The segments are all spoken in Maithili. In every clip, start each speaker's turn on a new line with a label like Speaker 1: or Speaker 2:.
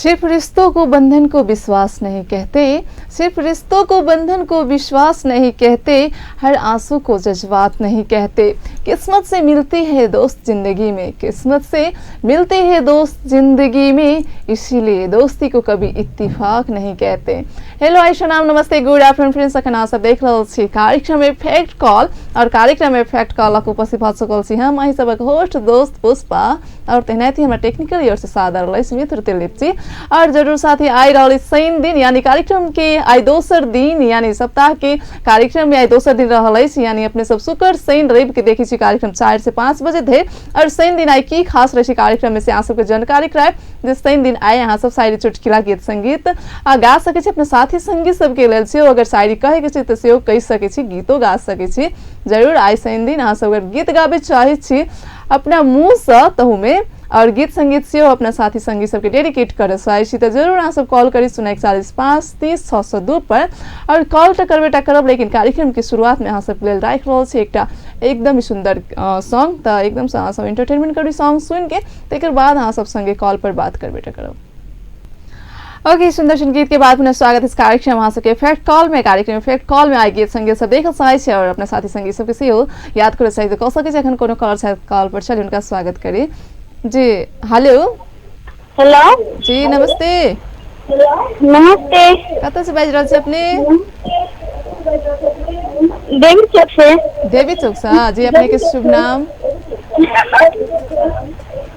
Speaker 1: सिर्फ रिश्तों को बंधन को विश्वास नहीं कहते, सिर्फ रिश्तों को बंधन को विश्वास नहीं कहते, हर आंसू को जज्बात नहीं कहते। किस्मत से मिलती है दोस्त जिंदगी में, किस्मत से मिलते हैं दोस्त जिंदगी में, इसीलिए दोस्ती को कभी इत्तिफाक नहीं कहते। हेलो आयशा नाम, नमस्ते, गुड आफ्टरनून फ्रेंड्स। अखन अहाँ सब देख रहल छी कार्यक्रम इफेक्ट कॉल और कार्यक्रम इफेक्ट कॉल लग उपस्थित भऽ चुकल छी हम अहीं सबक होस्ट दोस्त पुष्पा और तेनाहिते हमरा टेक्निकल ओर से सादर रहल मित्र दिलीप जी। और जरूर साथी आइ रहल शनि दिन यानी कार्यक्रम के आइ दोसर दिन यानी सप्ताह के कार्यक्रम में आइ दोसर दिन रहल अछि, यानी अपने सब शुक्र शनि रवि के देखै छी कार्यक्रम 4 से 5 बजे धरि। और शनि दिन आइ की खास रहै छै कार्यक्रम में से अहाँ सबके जानकारी करायब जे शनि दिन आइ अहाँ सब शायरी चुटकुला गीत संगीत आ गा सकै छी अपना साथी संगी सबके लेल सेहो। अगर शायरी कहै के छै तऽ सेहो कहि सकै छी, गीतो गा सकै छी। जरूर आइ शनि दिन अहाँ सब अगर गीत गाबै चाहै छी अपना मुँहसँ तहूमे और गीत संगीत सेहो अपना साथी संगी सबके डेडिकेट करऽ चाहै छी तऽ जरूर अहाँ सब कॉल करी 041 5 30 602 पर। और कॉल तऽ करबे टा करब, लेकिन कार्यक्रम के शुरुआत में अहाँ सबके लेल राखि रहल छी एकटा एकदम सुंदर सॉन्ग, तऽ एकदमसँ अहाँ सब एंटरटेनमेंट करू सॉन्ग सुनि के, तकर बाद अहाँ सब संगे कॉल पर बात करबे टा करब। ओके, सुंदर सुन गीत के बाद पुनः स्वागत इस कार्यक्रम अहाँ सबके इफेक्ट कॉल में। कार्यक्रम इफेक्ट कॉल में आइ गीत संगीत सब देखल चाहै छी और अपना साथी संगी सबके सेहो याद करऽ चाहै तऽ कऽ सकै छी। एखन कोनो कॉलर छथि कॉल पर, चलि हुनका स्वागत करी। जी हेलो।
Speaker 2: हेलो
Speaker 1: जी नमस्ते।
Speaker 2: नमस्ते।
Speaker 1: कतऽ से बाजि रहल छी अपने?
Speaker 2: देवी चौक से।
Speaker 1: देवी चौक से। जी अपने के शुभ नाम?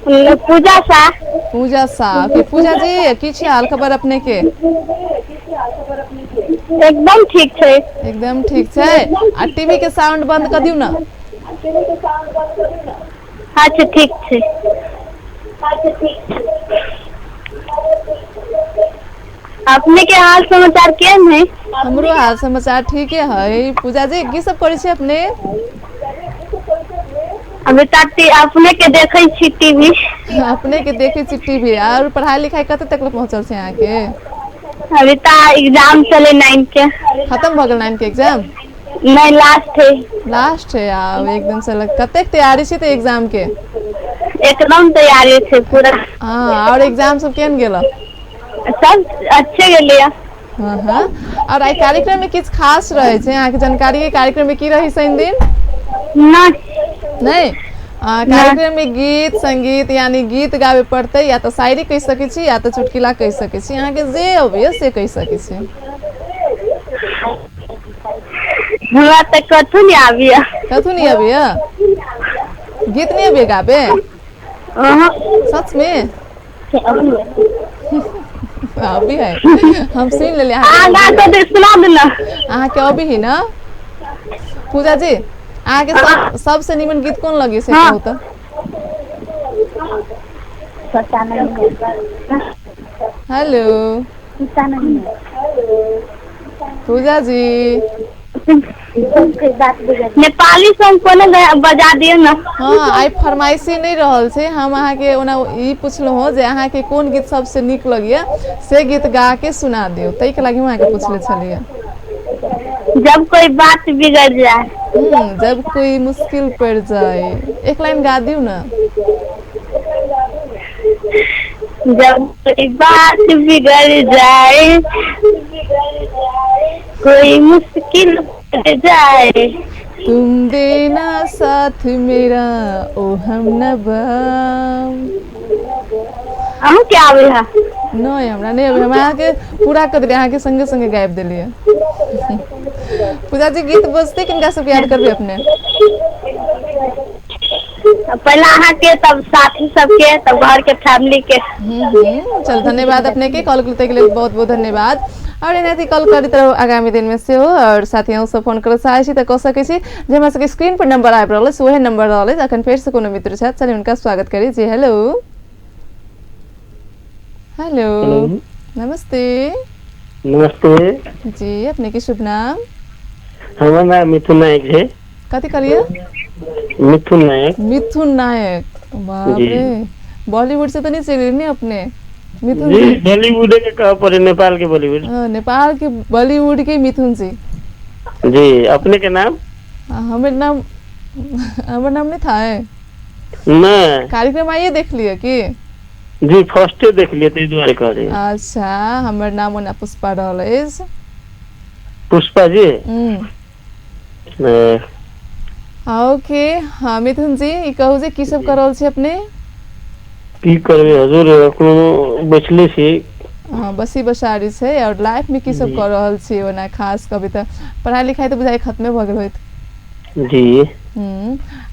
Speaker 2: पूजा शाह।
Speaker 1: पूजा शाह। ओके पूजा जी, की छै हाल खबर अपने के?
Speaker 2: एकदम ठीक छै।
Speaker 1: एकदम ठीक छै। आ टीवी के साउंड बंद कर दियौ ना।
Speaker 2: अच्छा ठीक छै। अपने के हाल समाचार केहन है?
Speaker 1: हमरो हाल समाचार ठीके है। पूजा जी की सब करै छी अपने?
Speaker 2: अभी तक अपने के देखै छी टीवी।
Speaker 1: अपने के देखै छी टीवी। और पढ़ाई लिखाई कते तक पहुंचल छै अहाँ के?
Speaker 2: अभी तऽ एग्जाम चले 9 के।
Speaker 1: खत्म भऽ गेल 9 के एग्जाम?
Speaker 2: नहीं, लास्ट है।
Speaker 1: लास्ट है। आब एकदम से कतेक तैयारी छै तऽ एग्जाम के?
Speaker 2: एकदम तैयारी छै पूरा।
Speaker 1: हाँ, और एग्जाम सब केहन गेल?
Speaker 2: सब अच्छे गेलै।
Speaker 1: हाँ हाँ। और आई कार्यक्रम में किछु खास रहै छै अहाँके जानकारी के? कार्यक्रम में की रहै शनि दिन?
Speaker 2: नहीं।
Speaker 1: नहीं? कार्यक्रम में गीत संगीत यानी गीत गाबे पड़तै, या तऽ शायरी कहि सकै छी या तऽ चुटकुला कहि सकै छी, अहाँके जे अबैया से कहि सकै छी।
Speaker 2: हमरा तऽ कथू नहीं आबैया।
Speaker 1: कथू नहीं अबैया? गीत नहीं अबैया गाबे? सच में? अभी है, हम सुन लेलियै।
Speaker 2: अहाँ गा कऽ दे सुना देना।
Speaker 1: अहाँके अभी ही ना पूजा जी, अहाँके सब सबसे नीमन गीत कोन लगे से
Speaker 2: हाँ।
Speaker 1: कहू तऽ? हेलो पूजा जी।
Speaker 2: नेपाली सॉन्ग कोनो बजा दियौ ना।
Speaker 1: हाँ, आइ फरमाइशी नहि रहल छै। हम अहाँके ओना ई पुछलहुँ हँ जे अहाँके कोन गीत सबसे नीक लगैया से गीत गा के सुना दियौ, ताहिके लागि हम अहाँके पुछले छलियै।
Speaker 2: जब कोई बात बिगड़ जाए।
Speaker 1: जब कोई मुश्किल पड़ जाए, एक लाइन गा दियौ ना।
Speaker 2: जब कोई बात बिगड़ जाए, कोई मुश्किल पड़ जाए,
Speaker 1: तुम देना साथ मेरा ओ हम नबम।
Speaker 2: अहूँ के आबै है?
Speaker 1: नहि, हमरा नहि अबै। हम अहाँके पूरा कऽ देलियै, अहाँके संगे संगे गाबि देलियै। पूजा जी गीत बजतै, किनका सबके याद करबै अपने?
Speaker 2: पहला अहाँके, तब साथी सबके, तब घर के फैमिली के।
Speaker 1: चल धन्यवाद अपने के कॉल के लेल बहुत बहुत धन्यवाद। और एनाहिते कॉल करैत रहू आगामी दिन में सेहो। और साथी अहूँ सब फोन करऽ चाहै छी तऽ कऽ सकै छी। जे हमरा सबके स्क्रीन पर नंबर आबि रहल अछि वएह नंबर रहल अछि। अखन फेर से कोनो मित्र छथि, चलि हुनका स्वागत करी। जी हेलो। हेलो।
Speaker 3: हेलो।
Speaker 1: नमस्ते।
Speaker 3: नमस्ते।
Speaker 1: जी अपने के शुभ नाम?
Speaker 3: हमर नाम मिथुन नायक है।
Speaker 1: कथी कहलियै?
Speaker 3: मिथुन नायक।
Speaker 1: मिथुन नायक, बाप रे, बॉलीवुड से तऽ नहीं चलि ने अपने मिथुन
Speaker 3: जी?
Speaker 1: जी।
Speaker 3: बॉलीवुड के कह पड़े, नेपाल के बॉलीवुड।
Speaker 1: हाँ, नेपाल के बॉलीवुड के मिथुन जी।
Speaker 3: जी, अपने के नाम?
Speaker 1: हमर नाम, हमर नाम नहीं था है।
Speaker 3: नहीं।
Speaker 1: कार्यक्रम आइए देख लिया की?
Speaker 3: जी फर्स्टे देखलियै ताहि दुआरे कहलियै।
Speaker 1: अच्छा, हमर नाम ओना पुष्पा रहल अछि।
Speaker 3: पुष्पा जी। ए,
Speaker 1: ओके, हाँ मिथुन जी, ई कहू जे की सब कर रहल छी अपने?
Speaker 3: की करबै हजुर, एखनो बैसले छी।
Speaker 1: हाँ, बसी बसारी छै। और लाइफ में की सब
Speaker 3: जी
Speaker 1: कर रहल छी ओना खास कभी तऽ पढ़ाई लिखाई तऽ बुझाइ खत्मे भऽ गेल होइत।
Speaker 3: जी।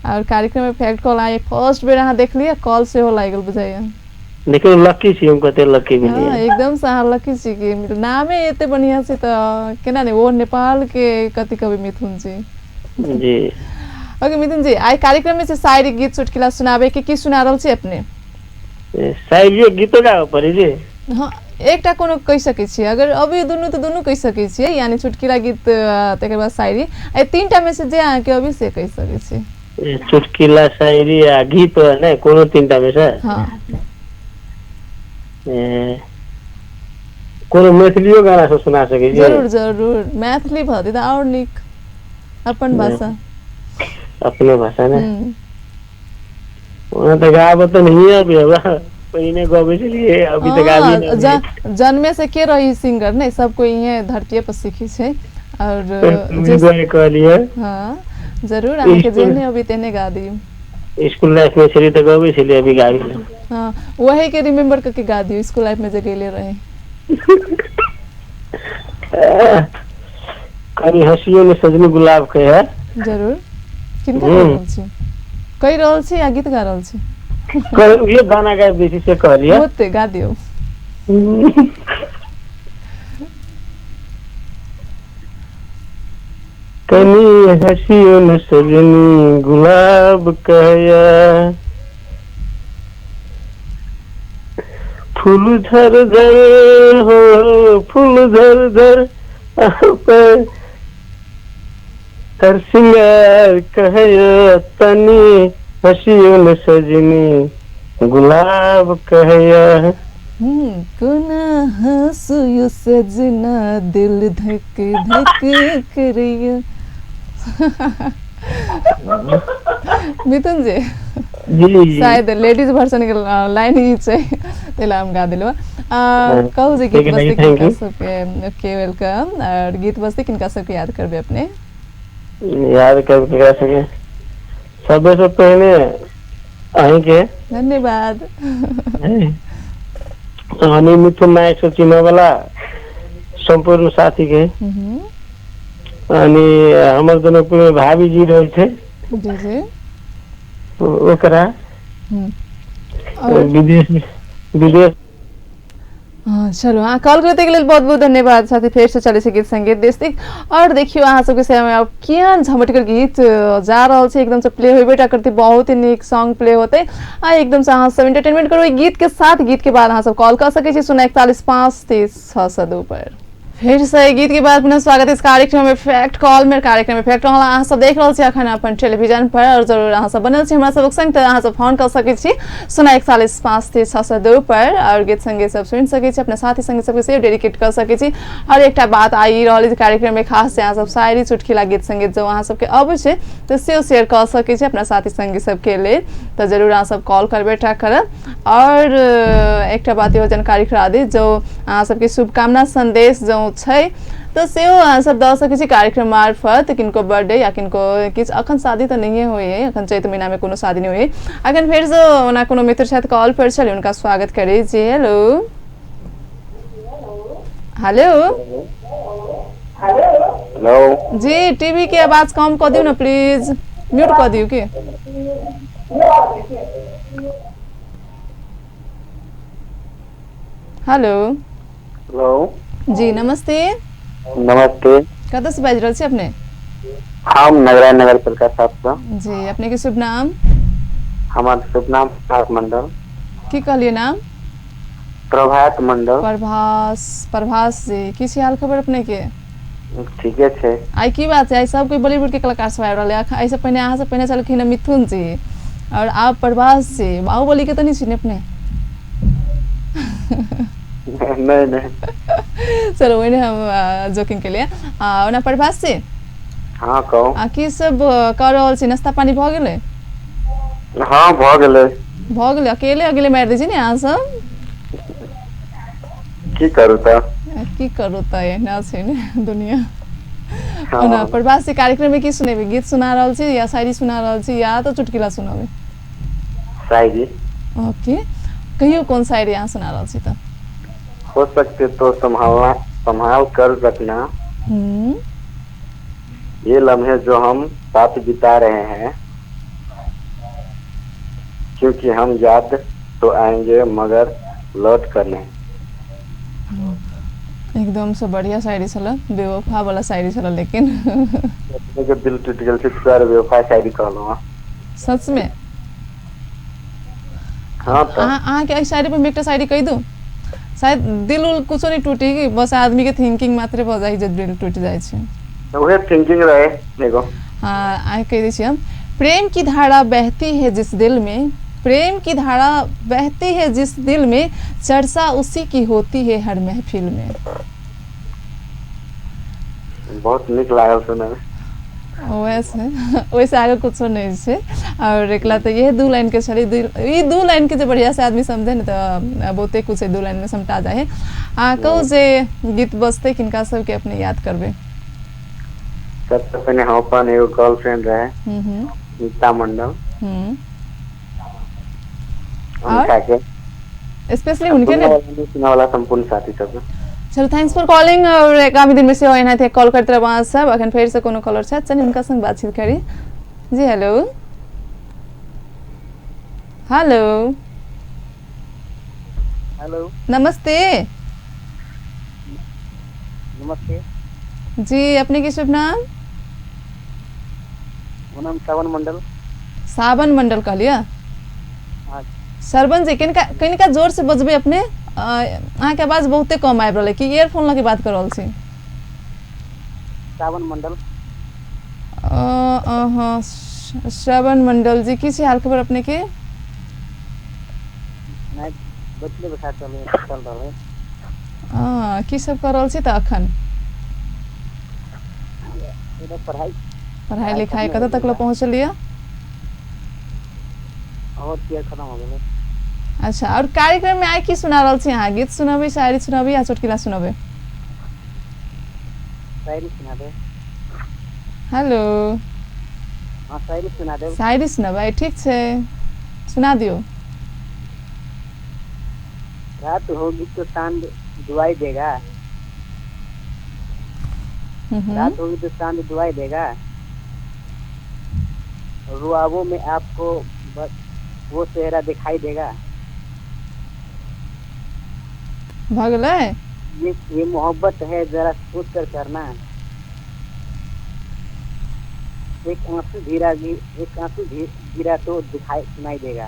Speaker 1: और कार्यक्रम में फैक्ट कॉल आइ फर्स्ट बेर अहाँ देखलियै, कॉल सेहो लागि गेल बुझाइया।
Speaker 3: देखियौ लक्की छी हम, कते लक्की
Speaker 1: हाँ
Speaker 3: भेलियै।
Speaker 1: एकदम से अहाँ लकी छी कि नामे एते बढ़िया छै तऽ केना नहि, ओ नेपाल के कथी कहबै मिथुन जी।
Speaker 3: जी।
Speaker 1: ओके मिथुन जी, आइ कार्यक्रम में से शायरी गीत चुटकुला सुनाबे के की सुना रहल छी अपने?
Speaker 3: शायरियो गीतो गाबऽ पड़ै जी?
Speaker 1: हाँ, एकटा कोनो कहि सकै छियै, अगर अभी दुनू तऽ दुनू कहि सकै छियै, यानी चुटकुला गीत तकर बाद शायरी, एहि तीनटा में से जे अहाँके अभी से कहि सकै छी।
Speaker 3: चुटकिला, शायरी आ गीत नहि, कोनो तीनटा मे से?
Speaker 1: हाँ।
Speaker 3: ए, कोनो मैथिलियो गाना सब सुना सकै छी?
Speaker 1: जरूर जरूर, मैथिली भऽ तऽ आओर नीक, अपन भाषा।
Speaker 3: अपने भाषा ने।
Speaker 1: हम्म।
Speaker 3: ओना तऽ गाबऽ तऽ नहिए अबै हमरा, पहिने गबै छलियै, अभी तऽ गाबिए
Speaker 1: हाँ
Speaker 3: नहि अबै।
Speaker 1: जन्मे से के रही सिंगर नहीं, सब कोई इहे धरतीये पर सीखी छै। और
Speaker 3: ओहि
Speaker 1: जे
Speaker 3: दुआरे कहलियै।
Speaker 1: हाँ जरूर, अहाँके
Speaker 3: स्कुल
Speaker 1: जेहने अभी तेहने गा दियौ।
Speaker 3: स्कुल लाइफ मे छलियै तऽ गबै छलियै, अभी गाबी नहि।
Speaker 1: हाँ, वही के रिमेम्बर करके गा दियौ, स्कूल लाइफ में जे गेले रहे।
Speaker 3: कनि हँसियो ने सजनी गुलाब के है।
Speaker 1: जरूर, किनका कहि
Speaker 3: हूँ
Speaker 1: रहल छी? कहि रहल छी या गीत गा रहल छी?
Speaker 3: उहे गाना गाबि दै छी से कहलियै।
Speaker 1: होते गा दियौ।
Speaker 3: कनि हँसियो ने सजनी गुलाब कहया, फूल झर झर हो, फूल झर झर पर हर सिंगार कहया, तनी हँसियो ने सजनी गुलाब कहया।
Speaker 1: कोना हँसू सजना, दिल धक धक करैया। मिथुन जी।
Speaker 3: जी जी।
Speaker 1: शायद लेडीज वर्जन के लाइन ही छै, ताहि ला हम गा देलहुँ। कहू जे गीत
Speaker 3: ठीक है,
Speaker 1: बजतै
Speaker 3: thank
Speaker 1: किनका
Speaker 3: you.
Speaker 1: सबके? Okay welcome. और गीत बजतै किनका सबके याद करबै अपने?
Speaker 3: याद कर केकरा सबके, सबसे पहिने अहींके।
Speaker 1: धन्यवाद।
Speaker 3: अनि मिथुन नायक से चिन्ह वाला सम्पूर्ण साथी के, अनि हमर जनकपुर में भाभी जी रहै छै,
Speaker 1: जी जी।
Speaker 3: ओकरा।
Speaker 1: और
Speaker 3: विदेश विदेश।
Speaker 1: हाँ, चलो अहाँ कॉल करते के लेल बहुत बहुत धन्यवाद साथी। फेर से चलै छै गीत संगीत देश। और देखियो अहाँ सबके समय अब केहन झमटगर गीत जा रहल छै, एकदम से प्ले होबे टा करते, बहुत ही नीक सॉन्ग प्ले होते आ एकदम से अहाँ सब एंटरटेनमेंट करू गीत के साथ। गीत के बाद अहाँ सब कॉल कर सकै छी 041 5 23 602 पर। फिर से गीत के बाद पुनः स्वागत इस कार्यक्रम में फैक्ट कॉल में। कार्यक्रम में फैक्ट कॉल अहाँ सब देख रहल छी अखन अपन टेलीविजन पर और जरूर अहाँ सब बनल छी हमरा सबक संग तऽ अहाँ सब फोन कर सकै छी 041 5 3 602 पर और गीत संगीत सब सुनि सकै छी, अपना साथी संगी सबके सेहो डेडिकेट कर सकै छी। और एकटा बात आई रहल अछि कार्यक्रम में खास से अहाँ सब शायरी, चुटकिला, गीत संगीत जो अहाँ सबके अबै छै तऽ सेहो शेयर कऽ सकै छी अपना साथी संगी सबके लेल, तऽ जरूर अहाँ सब कॉल करबे टा करब। और एकटा बात इहो जानकारी करा दी, जो अहाँ सबके शुभकामना संदेश जो छै तऽ सेहो अहाँ सब दऽ सकै छी कार्यक्रम मार्फत। किनको बर्थडे या किनको किछु, अखन शादी तऽ नहिए होइ है, अखन चैत महीनामे कोनो शादी नहि होइ है अखन। फेरसँ ओना कोनो मित्र छथि कॉल पर, छलै, हुनका स्वागत करै छी। Hello hello.
Speaker 4: हेलो।
Speaker 1: जी, टीवी के आवाज कम कऽ दियौ ने प्लीज, म्यूट कऽ दियौ की। हेलो।
Speaker 4: हेलो।
Speaker 1: जी नमस्ते।
Speaker 4: नमस्ते।
Speaker 1: कतऽसँ बाजि रहल छी अपने?
Speaker 4: हम नगरा नगर पालिका सात।
Speaker 1: जी, अपने के शुभ नाम?
Speaker 4: हमर शुभ नाम प्रभात मंडल।
Speaker 1: की कहलियै नाम?
Speaker 4: प्रभात मंडल।
Speaker 1: प्रभास, प्रभास जी, की छै हाल खबर अपने के?
Speaker 4: ठीके छै।
Speaker 1: आइ की बात छै, आइ सब कोई बॉलीवुड के कलाकार सब आबि रहल है। एहिसँ पहिने, अहाँ से पहिने छलखिन हँ मिथुन जी और आब प्रभास जी। बाहुबली के तऽ नहि छी ने अपने?
Speaker 4: नहि नहि।
Speaker 1: चलो ओहिने हम जोकिंग के लिए। ओना प्रभास जी,
Speaker 4: हँ कहू।
Speaker 1: की सब कऽ रहल छी? नाश्ता पानी भऽ गेलै?
Speaker 4: हँ, भऽ गेलै।
Speaker 1: भऽ गेलै। अकेले अकेले मारि दै छी ने अहाँ सब।
Speaker 4: की करू तऽ।
Speaker 1: की करू तऽ, एहिना छै ने दुनिया।
Speaker 4: हाँ।
Speaker 1: ओना प्रभास जी, कार्यक्रम में की सुनेबै? गीत सुना रहल छी या शायरी सुना रहल छी या तऽ चुटकुला सुनाबै?
Speaker 4: शायरी।
Speaker 1: ओके, कहियौ कोन शायरी अहाँ सुना रहल छी तऽ।
Speaker 4: हो सकते तो संभालना, संभाल कर रखना ये लम्हे जो हम साथ बिता रहे हैं, क्योंकि हम याद तो आएंगे मगर लौट कर नहीं।
Speaker 1: एकदम से बढ़िया शायरी छल, बेवफा वाला शायरी छल लेकिन।
Speaker 4: अपने के दिल टूट गेल छै तोरा बेवफा शायरी कहलहुँ हँ।
Speaker 1: सच में?
Speaker 4: हाँ तऽ।
Speaker 1: अहाँके एहि शायरी पर हम एकटा शायरी कहि दू, शायद दिल उल कुछो नहीं टूटी, कि बस आदमी के थिंकिंग मात्रे भऽ जाइ जे दिल टूटि जाइ छै।
Speaker 4: उहे थिंकिंग रहे एगो।
Speaker 1: हाँ, आइ कहि दै छी हम। प्रेम की धारा बहती है जिस दिल में, प्रेम की धारा बहती है जिस दिल में, चर्चा उसी की होती है हर महफिल में।
Speaker 4: बहुत नीक लागल सुनय मे।
Speaker 1: वैसे ओहिसँ आगे कुछो नहि छै। और एकला तऽ इहे दू लाइन के छलै। ई दू लाइन के जे बढ़िया से आदमी समझे ने तऽ बहुते कुछ दू लाइन में समटा जाइ है। आ कहू जे गीत बजतै, किनका सबके अपने याद करबै?
Speaker 4: सबसँ पहिने हम अपन एगो गर्लफ्रेंड रहे, नीता मंडल, हुनका के।
Speaker 1: स्पेशली हुनके ने?
Speaker 4: सुनय वाला सम्पूर्ण साथी सबके।
Speaker 1: चलू, thanks for calling. और आगामी दिनमे सेहो एनाहिते कॉल करैत रहब अहाँ सब। अखन फेरसँ कोनो कॉलर छथि, चलि हुनका संग बातचीत करी। जी हेलो, हेलो।
Speaker 3: हेलो।
Speaker 1: नमस्ते।
Speaker 3: नमस्ते।
Speaker 1: जी, अपने के शुभ नाम?
Speaker 3: नाम सावन मंडल।
Speaker 1: सावन मंडल कहलियै?
Speaker 3: हाँ।
Speaker 1: श्रवण जी, कनिका कनिका जोर से बजबै अपने। अहाँके आवाज बहुते कम आबि रहल है, कि ईयरफोन लऽ के बात कर रहल छी?
Speaker 3: सावन मंडल।
Speaker 1: हँ, श्रवण मंडल जी, की छै हाल खबर अपने के?
Speaker 3: नहि, बचले बैठा चल चल रहल है।
Speaker 1: की सब कर रहल छी तऽ अखन?
Speaker 3: इधर पढ़ाई।
Speaker 1: पढ़ाई लिखाई कतऽ तक लऽ पहुँचलियै?
Speaker 3: और किया खत्म हो गेलै।
Speaker 1: अच्छा, और कार्यक्रम में आइ की सुना रहल छी अहाँ? गीत सुनबै, शायरी सुनबै या चुटकुला सुनबै?
Speaker 3: शायरी सुना दे।
Speaker 1: हेलो।
Speaker 3: हाँ, शायरी सुना दे।
Speaker 1: शायरी सुनबै, ठीक छै, सुना दियौ।
Speaker 3: रात होगी तो चांद दुआई देगा, रात होगी तो चांद दुआई देगा, रुआबों में आपको बस वो चेहरा दिखाई देगा।
Speaker 1: भऽ गेलै?
Speaker 3: ये मोहब्बत है जरा सोच कर करना, एक आंसू गिरा, एक आंसू गिरा तो दिखाई सुनाई देगा।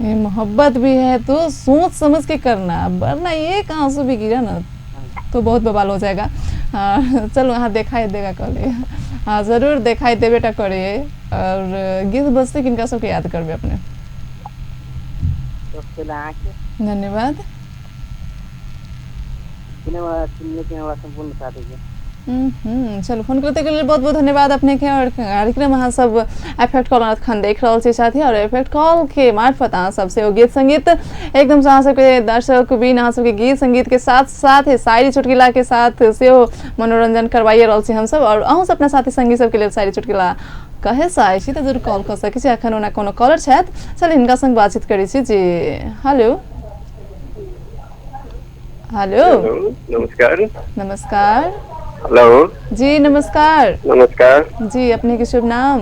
Speaker 1: ये मोहब्बत भी है तो सोच समझ के करना, वरना एक आंसू भी गिरा ना तो बहुत बवाल हो जाएगा। हाँ, चलू, अहाँ देखाई देगा कहलियै। हाँ, जरूर देखाई देबे टा करियै। और गीत बजतै, किनका सबके याद करबै अपने?
Speaker 3: सबसे पहले अहाँके।
Speaker 1: धन्यवाद।
Speaker 3: सुनने के वाला सम्पूर्ण साथी के।
Speaker 1: चलू, फोन करते के लेल बहुत बहुत धन्यवाद अपने के। और कार्यक्रम अहाँ सब एफेक्ट कॉल अखन देख रहल छी साथी, और एफेक्ट कॉल के मार्फत अहाँ सब से गीत संगीत एकदम से अहाँ सबके दर्शक बिन अहाँ सबके गीत संगीत के साथ साथ शायरी चुटकुला के साथ सेहो मनोरंजन करवाइए रहल छी हमसब। और अहूँ सब अपना साथी संगी सबके लेल शायरी चुटकुला कहे चाहै छी तऽ जरूर कॉल कऽ सकै छी। अखन ओना कोनो कॉलर छथि, चल हिनका संग बातचीत करै छी। जी हेलो, हेलो।
Speaker 5: हेलो, नमस्कार।
Speaker 1: नमस्कार।
Speaker 5: हेलो।
Speaker 1: जी नमस्कार।
Speaker 5: नमस्कार।
Speaker 1: जी, अपने के शुभ नाम?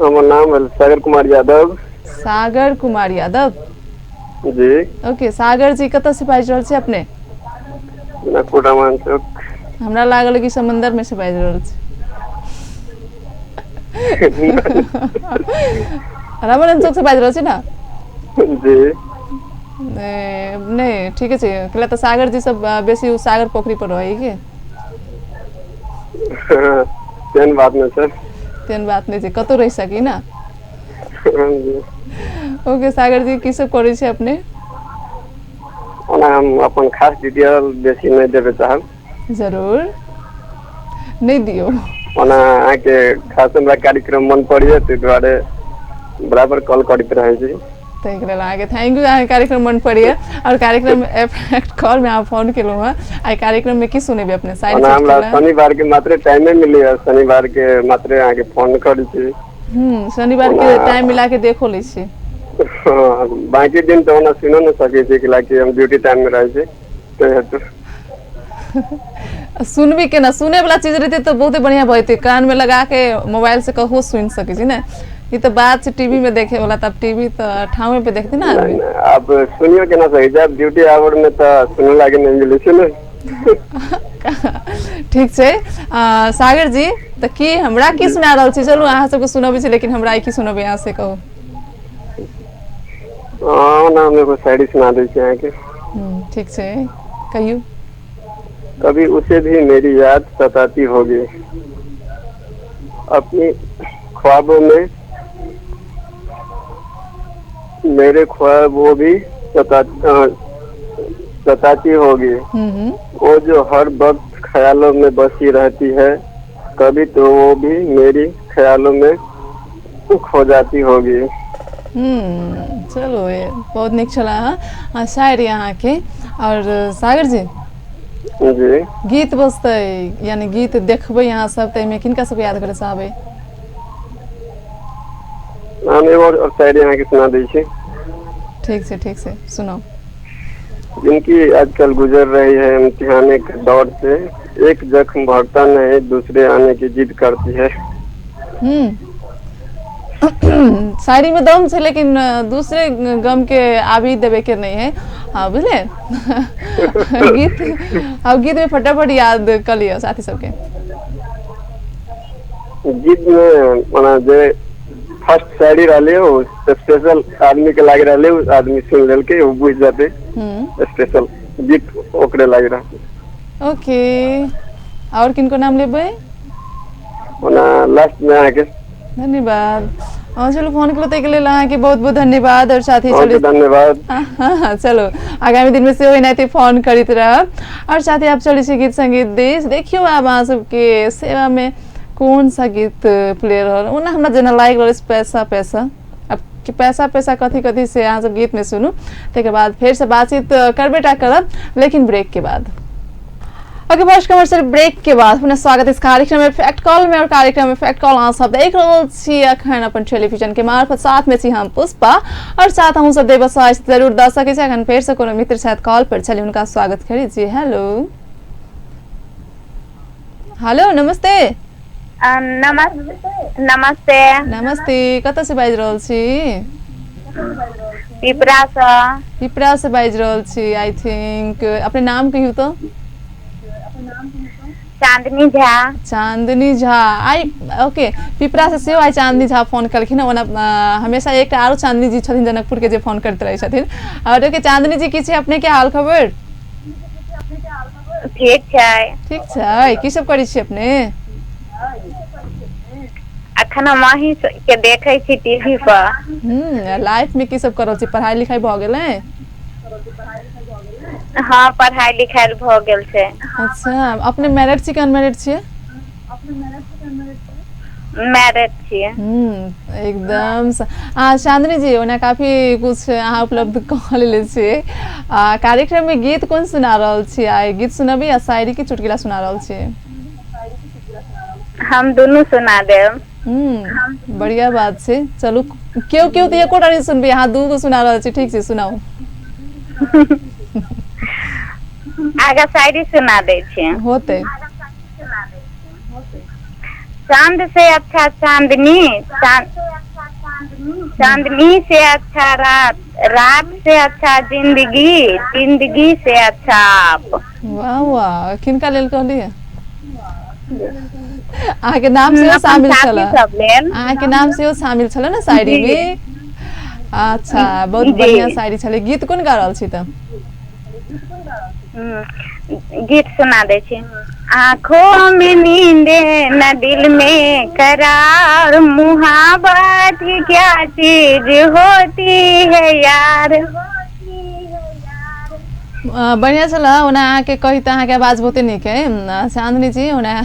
Speaker 5: हमर नाम भेल सागर कुमार यादव।
Speaker 1: सागर कुमार यादव।
Speaker 5: जी।
Speaker 1: ओके सागर जी, कतऽ से बाजि रहल छी अपने?
Speaker 5: जनकपुर रामायण चौक।
Speaker 1: हमरा लागल कि समंदर में से बाजि रहल छी। रामानंद चौक से बाजि रहल छी ने?
Speaker 5: जी।
Speaker 1: नहि, ठीके छै। कैला तऽ सागर जी सब बेसी उ सागर पोखरी पर रहै के।
Speaker 5: तेहन बात नहि छै।
Speaker 1: तेहन बात नहि छै, कतौ रहि सकी ना।
Speaker 5: जी।
Speaker 1: ओके सागर जी, की सब करै छै अपने?
Speaker 5: ओना हम अपन खास डिटेल बेसी नहि देबे चाहब।
Speaker 1: जरूर नहि दियौ।
Speaker 5: ओना अहाँके खास हमरा कार्यक्रम मन पड़ैए, ताहि दुआरे बराबर कॉल करैत रहै छी।
Speaker 1: ताहिके लेल अहाँके thank you. अहाँके कार्यक्रम मन पड़ैए और कार्यक्रम इफेक्ट कॉल में अहाँ फोन केलहुँ हँ। आइ कार्यक्रम में की सुनेबै अपने? शायरी?
Speaker 5: ओना हमरा
Speaker 1: चुटकुला?
Speaker 5: शनिवार के मात्रे टाइमे मिलैया, शनिवार के मात्रे अहाँके फोन करै छी।
Speaker 1: शनिवार के टाइम मिला के देखो लै छी।
Speaker 5: हँ, बाकी दिन तऽ ओना सुनो नहि सकै छी, कि हम ड्यूटी टाइम में रहै छी ताहि हेतु।
Speaker 1: सुनबी केना? सुने वाला चीज रहते तऽ बहुते बढ़िया भऽ जेतै, कान में लगा के मोबाइल से कहो सुनि सकै छी ने। ई तऽ बात छै टीवी में देखे वाला, तब टीवी तऽ ठामे पे देखते ना आदमी।
Speaker 5: नहि, आब सुनियो केना सकै छी, आब ड्यूटी आवर में तऽ सुनय लागी नहि मिलै छै ने।
Speaker 1: ठीक छै। सागर जी, तऽ की हमरा की सुना रहल छी? चलू अहाँ सबके सुनबै छी, लेकिन हमरा की सुनबै अहाँ से कहू।
Speaker 5: हँ, ओना हम एगो शायरी सुना दै छी अहाँके।
Speaker 1: ठीक छै, कहियौ।
Speaker 5: कभी उसे भी मेरी याद सताती होगी, अपनी ख्वाबों में मेरे ख्वाब वो भी सताती होगी। वो जो हर वक्त ख्यालों में बसी रहती है, कभी तो वो भी मेरी ख्यालों में खो जाती होगी।
Speaker 1: चलू, ये बहुत नीक छल अहाँ शायरी अहाँके। और सागर जी?
Speaker 5: जी।
Speaker 1: गीत बजतै, यानी गीत देखबै अहाँ सब, ताहिमे किनका सबके याद करऽ चाहबै?
Speaker 5: हम एगो और शायरी अहाँके सुना दै छी।
Speaker 1: ठीक छै, ठीक छै, सुनाउ।
Speaker 5: जिनकी आजकल गुजर रही है इम्तिहान के दौर से, एक जख्म भरता नहीं दूसरे आने की जिद करती है।
Speaker 1: शायरी में दम छै, लेकिन दूसरे गम के आबी देवे के नहीं है। हाँ, बुझले? गीत, अब गीत में फटाफट याद कर लियौ साथी सबके।
Speaker 5: गीत में मने जे फर्स्ट शायरी रहले ओ स्पेशल आदमी के लागि रहले, उ आदमी सुन लेलकै, ओ बुझि जेतै। स्पेशल गीत ओकरे लागि रहल।
Speaker 1: ओके, और किनको नाम लेबै?
Speaker 5: ओना लास्ट में अहाँके
Speaker 1: धन्यवाद। हाँ, चलू, फोन केलहुँ ताहिके लेल अहाँके बहुत बहुत धन्यवाद। और साथ ही
Speaker 5: अहाँके
Speaker 1: चलू।
Speaker 5: धन्यवाद।
Speaker 1: हाँ, चलो, आगामी दिन में सेहो एनाहिते फोन करैत रहब। और साथ ही आब चलै छी गीत संगीत दिस। देखियौ आब अहाँ सबके सेवा में कौन सा गीत प्ले रहल। ओना हमरा जेना लागि रहल अछि पैसा पैसा, अब कि पैसा पैसा कथी कथी से अहाँ सब गीत में सुनू। ताहिके बाद फेर से बातचीत करबे टा करब, लेकिन ब्रेक के बाद। ओके, फर्स्ट कमर्शियल ब्रेक के बाद पुनः स्वागत इस कार्यक्रम में फैक्ट कॉल में। और कार्यक्रम में फैक्ट कॉल अहाँ सब देख रहल छी अखन अपन टेलीविजन के मार्फत। साथ में छी हम पुष्पा और साथ हम सब देव जरूर दऽ सकै छी। अखन फेर से कोनो मित्र शायद कॉल पर छली, हुनका स्वागत करी जी। हेलो हेलो, नमस्ते।
Speaker 2: नमस्ते।
Speaker 1: नमस्ते, कतऽ से बाजि रहल छी?
Speaker 2: पिपरा सँ।
Speaker 1: पिपरा से बाजि रहल छी। I think अपने नाम कहियौ तऽ।
Speaker 2: चांदनी झा।
Speaker 1: चांदनी झा आइ, ओके, पिपरा से सेहो आइ चांदनी झा फोन केलखिन। ओना हमेशा एकटा आरो चांदनी जी छथिन जनकपुर के, जे फोन करैत रहै छथिन। और ओके, चांदनी जी, की छै अपने के हाल खबर?
Speaker 2: ठीक छै।
Speaker 1: ठीक छै। की सब करै छी अपने?
Speaker 2: अखन हम अहीं के देखै छी टीवी पर।
Speaker 1: लाइफ में की सब कर रहल छी? पढ़ाई लिखाई भऽ गेलै?
Speaker 2: हँ, पढ़ाई लिखाई भऽ गेल छै।
Speaker 1: अच्छा, अपने मैरिड छी कि अनमैरिड छियै?
Speaker 2: मैरिड छियै।
Speaker 1: एकदम आ चांदनी जी, ओना काफी कुछ अहाँ उपलब्ध कऽ लेले छियै। कार्यक्रम में गीत कोन सुना रहल छी आइ? गीत सुनबी आ शायरी की चुटकुला सुना रहल छियै?
Speaker 2: हम दुनू सुना देब।
Speaker 1: बढ़िया बात छै। चलू, केओ केओ तऽ एकोटा नहि सुनबै, अहाँ दूगो सुना रहल छी। ठीक छै, सुनाउ।
Speaker 2: आगा शायरी सुना दै छी।
Speaker 1: होतै।
Speaker 2: चांद से अच्छा चांदनी, चांद, चांदनी से अच्छा रात, रात से अच्छा जिंदगी, जिंदगी से अच्छा आप।
Speaker 1: वाह वाह, किनका लेल कहलियै? अहाँके नाम सेहो
Speaker 2: अपन
Speaker 1: शामिल
Speaker 2: साथी
Speaker 1: छल।
Speaker 2: सब लेल।
Speaker 1: अहाँके नाम सेहो शामिल छल ने शायरी में? अच्छा, बहुत बढ़िया शायरी छलै। गीत कोन गा रहल छी तऽ?
Speaker 2: गीत सुना दै छी। आँखों में नींद न दिल में करार, मुहाबत क्या चीज होती है यार।
Speaker 1: बढ़िया छल। ओना अहाँके कही तऽ अहाँके आवाज बहुते नीक है। चांदनी जी, ओना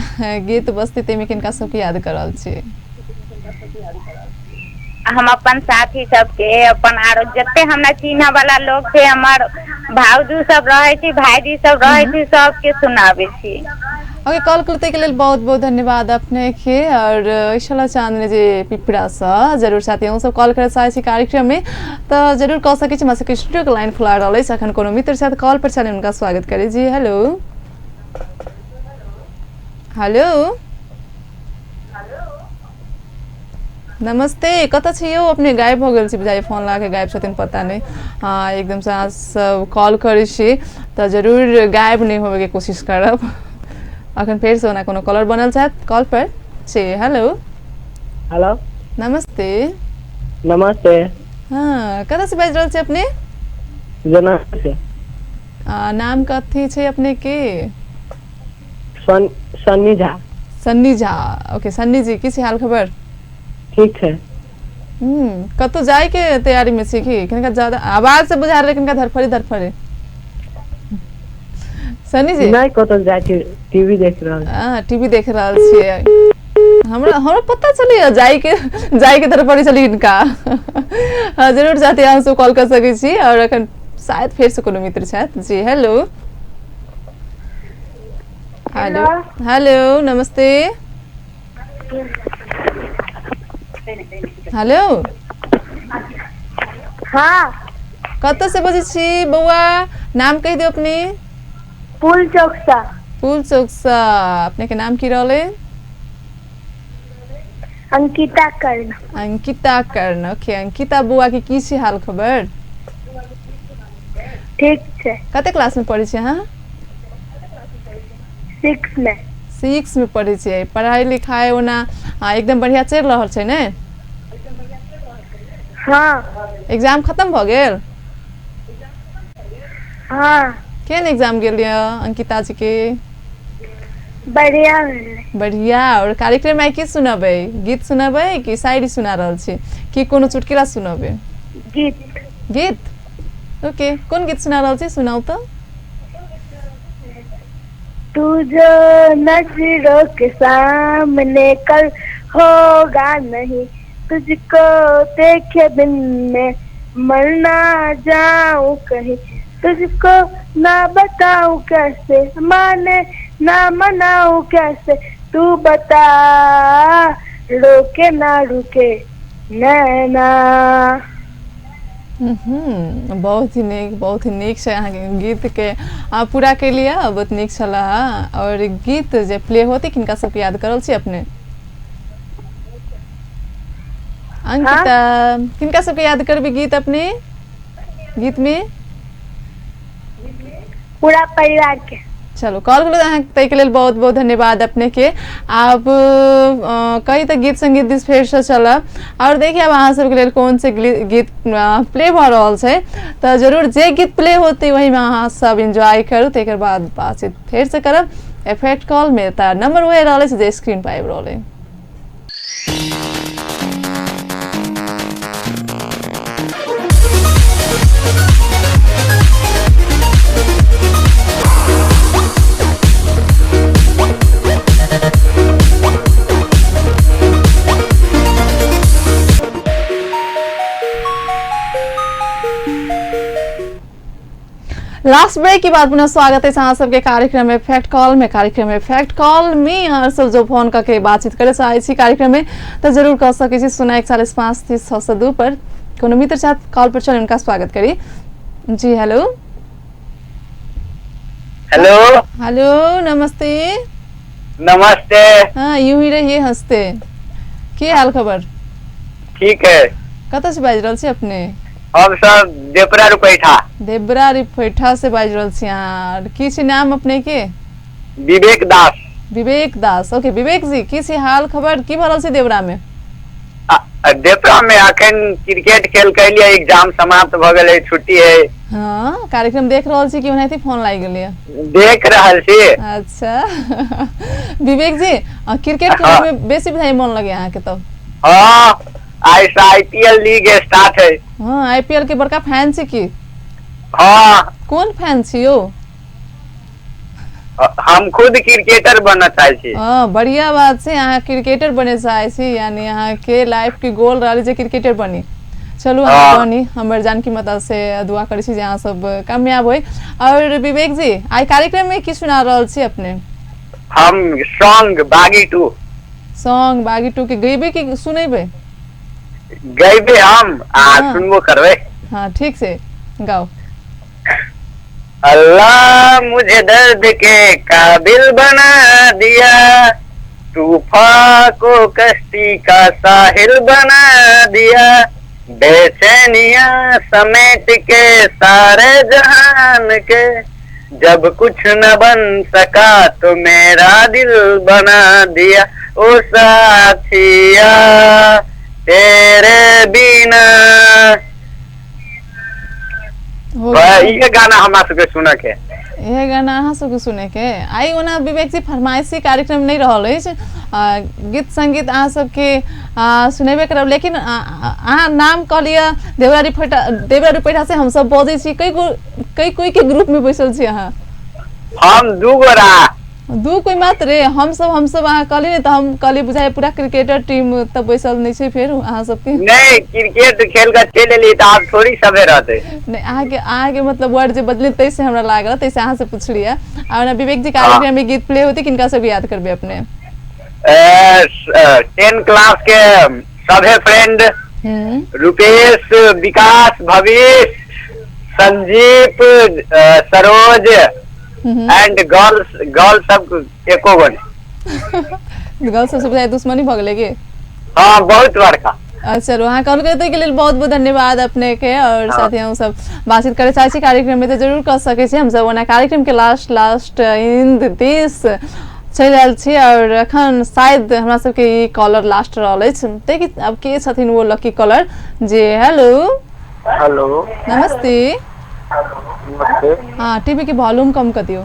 Speaker 1: गीत बजतै ताहिमे किनका सबके याद कर रहल छी?
Speaker 2: हम अपन साथी सबके, अपन आरो जते हमरा चिन्ह वाला लोग छै, हमर भाउजू सब रहै छै, भाईजी सब रहै छै, सबके सुनाबै छी।
Speaker 1: ओके, कॉल करते के लेल बहुत बहुत धन्यवाद अपने के। और ईशाला चांदनी जे पिपरा से जरूर साथी अहूँ सब कॉल करे चाहै छी कार्यक्रम में तऽ जरूर कऽ सकै छी। हमरा सबके स्टूडियो के लाइन खुला रहल अछि, अखन कोनो मित्र साथ कॉल पर छनि, हुनका स्वागत करी जी। हेलो हेलो, नमस्ते, कतऽ छी यौ अपने? गायब भऽ गेल छी बुझाइए, फोन लगा के गायब छथिन, पता नहि। हाँ, एकदम से अहाँ सब कॉल करै छी तऽ जरूर गायब नहि होबेके कोशिश करब। अखन फेरसँ ओना कोनो कॉलर बनल छथि कॉल पर छी। हेलो
Speaker 3: हेलो,
Speaker 1: नमस्ते।
Speaker 3: नमस्ते।
Speaker 1: हाँ, कतऽ से बाजि रहल छी अपने?
Speaker 3: जनकपुर से।
Speaker 1: नाम कथी छै अपने के?
Speaker 3: सन्नी झा।
Speaker 1: सन्नी झा, ओके। सन्नी जी, की छै हाल खबर?
Speaker 3: ठीक छै।
Speaker 1: कतौ जाय के तैयारी में छी की? किनका ज्यादा आवाज से बुझा रहल किनका धरफड़ी धरफड़ी। सन्नी जी
Speaker 3: नहि, कतौ जाइ छी, टीवी देख रहल छी।
Speaker 1: टीवी देख रहल छियै। हमरा हमरा पता चलैया जाय के धरफड़ी छलै हिनका। हाँ, जरूर साथी अहाँ सब कॉल कर सकै छी। और अखन शायद फेर से कोनो मित्र छथि जी। हेलो हेलो हेलो, नमस्ते। हेलो।
Speaker 2: हाँ।
Speaker 1: कतऽ से बजै छी बौआ? नाम कहि दियौ अपने।
Speaker 2: पुल चौक से।
Speaker 1: पुल चौक से। अपने के नाम की रहलै?
Speaker 2: अंकिता कर्ण।
Speaker 1: अंकिता कर्ण, ओके। अंकिता बौआ के की छै हाल खबर?
Speaker 2: ठीक छै।
Speaker 1: कते क्लास में पढ़ै छी अहाँ?
Speaker 2: 6 में।
Speaker 1: 6 में पढ़ै छियै। पढ़ाई लिखाई ओना एकदम बढ़िया चलि रहल छै ने?
Speaker 2: हाँ।
Speaker 1: एग्जाम खत्म भऽ गेल?
Speaker 2: हाँ।
Speaker 1: केहन एग्जाम गेल यऽ अंकिता जी के?
Speaker 2: बढ़िया भेलै।
Speaker 1: बढ़िया। और कार्यक्रम में की सुनबै? गीत सुनबै कि शायरी सुना रहल छी कि कोनो चुटकुला सुनबै?
Speaker 2: गीत।
Speaker 1: गीत, ओके। कोन गीत सुना रहल छी, सुनाउ तऽ।
Speaker 2: तू जो नजरों के सामने कल होगा नहीं, तुझको देखे बिन मैं मर ना जाऊं कहीं, तुझको ना बताऊं कैसे, माने ना मनाऊं कैसे, तू बता रोके ना रुके नैना।
Speaker 1: बहुत ही नीक, बहुत ही नीक छै अहाँके गीत के पूरा केलियै, बहुत नीक छलै। और गीत जे प्ले होते किनका सबके याद करल छी अपने? अंकिता, किनका सबके याद करबी गीत अपने गीत में?
Speaker 2: पूरा परिवार के।
Speaker 1: चलो, कॉल करू अहाँ ताहिके लेल बहुत बहुत धन्यवाद अपने के। आब कही तऽ गीत संगीत दिस फेरसँ चलब और देखिए अब अहाँ सबके लेल कोन से गीत प्ले भऽ रहल छै, तऽ जरूर जे गीत प्ले होतै वहीमे अहाँ सब एंजॉय करू, तकर बाद बातचीत फेरसँ करब इफेक्ट कॉल में। तऽ नंबर वही रहल अछि जे स्क्रीन पर आबि रहल है। लास्ट ब्रेक के बाद पुनः स्वागत है अहाँ सबके कार्यक्रम में फैक्ट कॉल में। कार्यक्रम में फैक्ट कॉल में अहाँ सब जो फोन करके बातचीत करे चाहे छी कार्यक्रम में तो जरूर कर सकै छी 0 41 5 30 602 पर। कोनो मित्र साथ कॉल पर चल, उनका स्वागत करी जी। हेलो
Speaker 4: हेलो
Speaker 1: हेलो, नमस्ते।
Speaker 4: नमस्ते।
Speaker 1: हाँ, यूं ही रहिए हंसते। की हाल खबर?
Speaker 4: ठीक है।
Speaker 1: कतऽ से बाजि रहल छी अपने?
Speaker 4: हम सब देवरा रुपैठा।
Speaker 1: देवरा रुपैठा से बाजि रहल छी अहाँ। की छै नाम अपने के?
Speaker 4: विवेक दास।
Speaker 1: विवेक दास, ओके। विवेक जी, की छै हाल खबर, की भऽ रहल छै देवरा में?
Speaker 4: देवरा में अखन क्रिकेट खेल के लिए एग्जाम समाप्त भऽ गेलै, छुट्टी है।
Speaker 1: हाँ, कार्यक्रम देख रहल छी कि ओनाहिते फोन लागि गेलै?
Speaker 4: देख रहल छी।
Speaker 1: अच्छा विवेक जी, क्रिकेट खेले में बेसी बुझाइ मन लगे अहाँके तब?
Speaker 4: हाँ, आई से आईपीएल लीग स्टार्ट है।
Speaker 1: हाँ, आईपीएल के बड़का फैन छी की?
Speaker 4: हाँ।
Speaker 1: कोन फैन छी यौ?
Speaker 4: हम खुद क्रिकेटर बनऽ चाहै छी।
Speaker 1: हाँ, बढ़िया बात छै, अहाँ क्रिकेटर बने चाहै छी, यानी अहाँके लाइफ के गोल रहल जे क्रिकेटर बनी। चलू अहाँ बनी, हमर जानकी माता से दुआ करै छी जे अहाँ सब कामयाब होइ। और विवेक जी, आइ कार्यक्रम में की सुना रहल छी अपने?
Speaker 4: हम सॉन्ग बागी 2।
Speaker 1: सॉन्ग बागी 2 के गैबे कि सुनेबै?
Speaker 4: गैबे हम आ सुनबो करबै।
Speaker 1: हाँ ठीक से गाओ।
Speaker 4: अल्लाह मुझे दर्द के काबिल बना दिया, तूफान को कश्ती का साहिल बना दिया, बेचैनियां समेट के सारे जहान के, जब कुछ न बन सका तो मेरा दिल बना दिया, ओ साथिया तेरे बिना। ये गाना हमरा सबके सुनऽ के,
Speaker 1: इहे गाना अहाँ सबके सुने के। आइ ओना विवेक जी फरमाइशी कार्यक्रम नहीं रहल अछि, गीत संगीत अहाँ सबके सुनेबे करब, लेकिन अहाँ नाम कहलियै देवरारी पैठा से हमसब बजै छी, कई कोई के ग्रुप में बैसल छी अहाँ?
Speaker 4: हम दू गोरा।
Speaker 1: दू कोई मात्र? हमसब अहाँ कहली ने तऽ हम कहली बुझाइ पूरा क्रिकेटर टीम तऽ बैसल नहि छै फेर अहाँ सबके।
Speaker 4: नहीं, क्रिकेट खेल के चलि एलियै तऽ आब थोड़ी सबे रहतै।
Speaker 1: नहीं, अहाँके मतलब वर्ड जे बदले तैसे हमरा लागल, तैसे अहाँ से पुछलियै। और विवेक जी कार्यक्रम में गीत प्ले होते किनका सब याद करबै अपने?
Speaker 4: 10 क्लास के सभे फ्रेंड, रुपेश, विकास, भविष्य, संजीप, सरोज एंड गर्ल्स सब एको गो नहीं।
Speaker 1: गर्ल्स सब दुश्मनी भऽ गेलै की?
Speaker 4: हाँ बहुत बड़का।
Speaker 1: चलो अहाँ कॉल करे के लेल बहुत बहुत धन्यवाद अपने के। और साथ ही हम सब बातचीत करे चाहै छी कार्यक्रम में तऽ जरूर कऽ सकै छी। हमसब ओना कार्यक्रम के लास्ट लास्ट इन this चलि आयल छी और एखन शायद हमरा सबके ई कॉलर लास्ट रहल अछि। देखी अब के छथिन वो लकी कॉलर जे। हेलो
Speaker 4: हेलो,
Speaker 1: नमस्ते।
Speaker 4: नमस्ते।
Speaker 1: हाँ टीवी के वॉल्यूम कम कर दियो।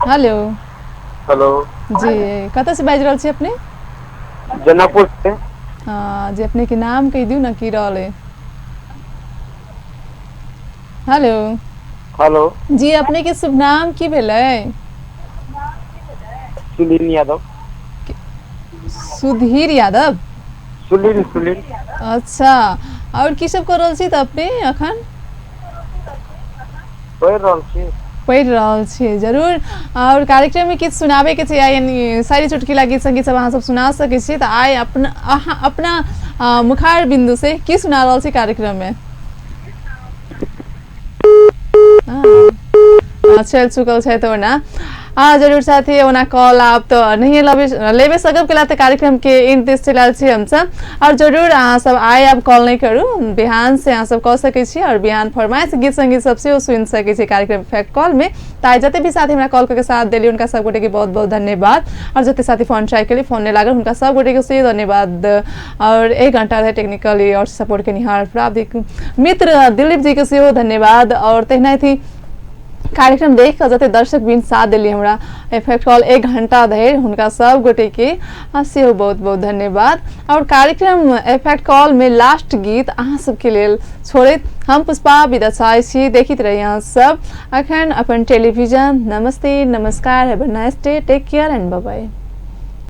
Speaker 1: हेलो
Speaker 4: हेलो
Speaker 1: जी, कतऽ से बाजि रहल छी अपने?
Speaker 4: जनकपुर से।
Speaker 1: हाँ जी, अपने के नाम कहि दियौ ने की रहल है। हेलो
Speaker 4: हेलो
Speaker 1: जी, अपने के शुभ नाम की भेलै?
Speaker 4: सुनील यादव।
Speaker 1: सुधीर यादव?
Speaker 4: सुनील सुनील।
Speaker 1: अच्छा, और की सब कर रहल छी तऽ अपने अखन?
Speaker 4: पढ़ि रहल छी।
Speaker 1: पढ़ि रहल छी, जरूर। और कार्यक्रम में किछु सुनाबे के छै, यानी सारी चुटकिला गीत संगीत सब अहाँ सब सुना सकै छी, तऽ आइ अपना अहाँ अपना मुखार बिन्दु से की सुना रहल छी कार्यक्रम में? चलि चुकल छै तऽ ओना जरूर साथी ओना कॉल आब तऽ नहीं लेबे सकब के तऽ कार्यक्रम के इन this चलि आयल छी हमसब। और जरूर अहाँ सब आइ आब कॉल नहीं करू, बिहान से अहाँ सब कऽ सकै छी और बिहान फरमाइश गीत संगीत सब सेहो सुनि सकै छी कार्यक्रम इफेक्ट कॉल में। तऽ आइ जते भी साथी हमरा कॉल करके साथ देली उनका सब गोटे के बहुत बहुत धन्यवाद। और जते साथी फोन ट्राई केली फोन नहीं लागल हुनका सब गोटे के सेहो धन्यवाद। और एक घंटा रहे टेक्निकली और सपोर्ट के निहार प्राप्त मित्र दिलीप जी के सेहो धन्यवाद। और तहिना थी कार्यक्रम देख कऽ जते दर्शक बिन साथ देली हमरा इफेक्ट कॉल 1 घंटा धरि हुनका सब गोटे के सेहो बहुत बहुत धन्यवाद। और कार्यक्रम इफेक्ट कॉल में लास्ट गीत अहाँ सबके लेल छोड़ैत हम पुष्पा विदा चाहै छी। देखैत रही अहाँ सब अखन अपन टेलीविजन। नमस्ते, नमस्कार, have a nice day, take care and bye bye.